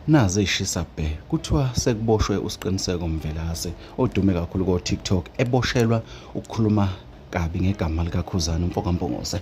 Nazi ey'shisa bhe, kuthiwa sekuboshwe uSqiniseko Mvelase odume kakhulu ko-TikTok eboshelwa ukukhuluma kabi ngegama likaKhuzani umfokaMpungose.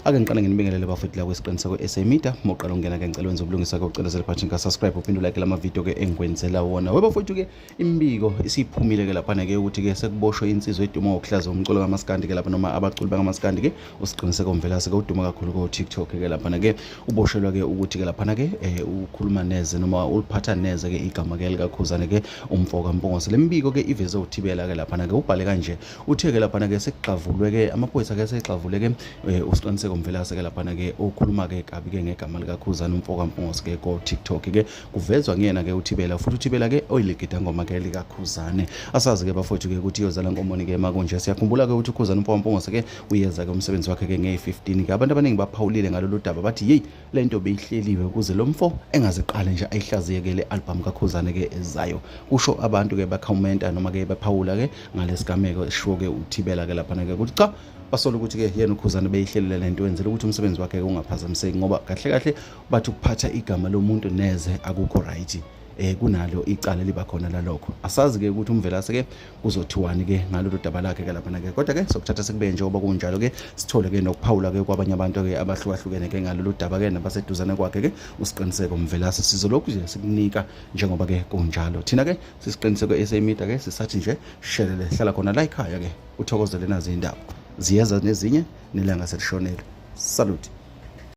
Ake ngiqale nginibingelele bafowethu la kwisiqiniseko SA Media. Uma uqala ukungena ke ngicela wenze ubulungisa ke ucindezele ibhathini ka-subscribe uphinde ulike lama video ke engikwenzela wona. We bafowethu ke imibiko isiphumile ke laphana ke ukuthi ke sekuboshwe insizwa eduma ngokuhlaza umculo kamaskandi ke lapha noma abaculi bakamaskandi ke uSqiniseko Mvelase ke uduma kakhulu ko-TikTok ke laphana ke uboshelwa ke ukuthi ke laphana ke eh, ukhuluma neze noma uliphatha neze ke igama ke likaKhuzane ke umfo kaMpungose. Le mibiko ke iveze uThibela ke laphana ke ubhale kanje uthe ke laphana ke sekugxavulwe ke amaphoyisa ke segxavule ke eh, uSqiniseko Mvelase ke laphana ke okhuluma ke kabi ke ngegama likaKhuzane umfo kaMpungose ke ko-TikTok ke kuvezwa nguyena ke uThibela futhi uThibela ke oyiligidangoma ke likaKhuzane. Asazi ke bafowethu ke ukuthi iyozala nkomoni ke makunje. Siyakhumbula ke ukuthi uKhuzane umfo kaMpungose ke uyeza ke umsebenzi wakhe ke ngeyi-15 ke. Abantu abaningi baphawulile ngalolu daba bathi yeyi le nto beyihleliwe ukuze lo mfo engaziqale nje ayihlaziye ke le album kaKhuzane ke ezayo. Kusho abantu ke bakhomenta noma ke baphawula ke ngalesigameko eshiwo ke uThibela ke laphana ke ukuthi cha basola ukuthi ke yena uKhuzane beyihlelile lento wenzela ukuthi umsebenzi wakhe ungaphazamiseki ngoba kahle kahle bathi ukuphatha igama lomuntu neze akukho right eh kunalo icala liba khona lalokho. Asazi ke ukuthi uMvelase ke kuzothiwani ke ngalolu daba lakhe ke laphana ke, kodwa ke sokuthatha sekube njengoba kunjalo ke sithole ke nokuphawula ke kwabanye abantu ke abahlukahlukene ke ngalolu daba ke nabaseduzane kwakhe ke uSqiniseko Mvelase. Sizolokhu nje sikunika njengoba ke kunjalo. Thina ke sisiqiniseko SA Media ke sisathi nje shelele, hlala khona la ekhaya ke uthokozele nazi indaba ziyeza nezinye nelanga selishonele. Salute.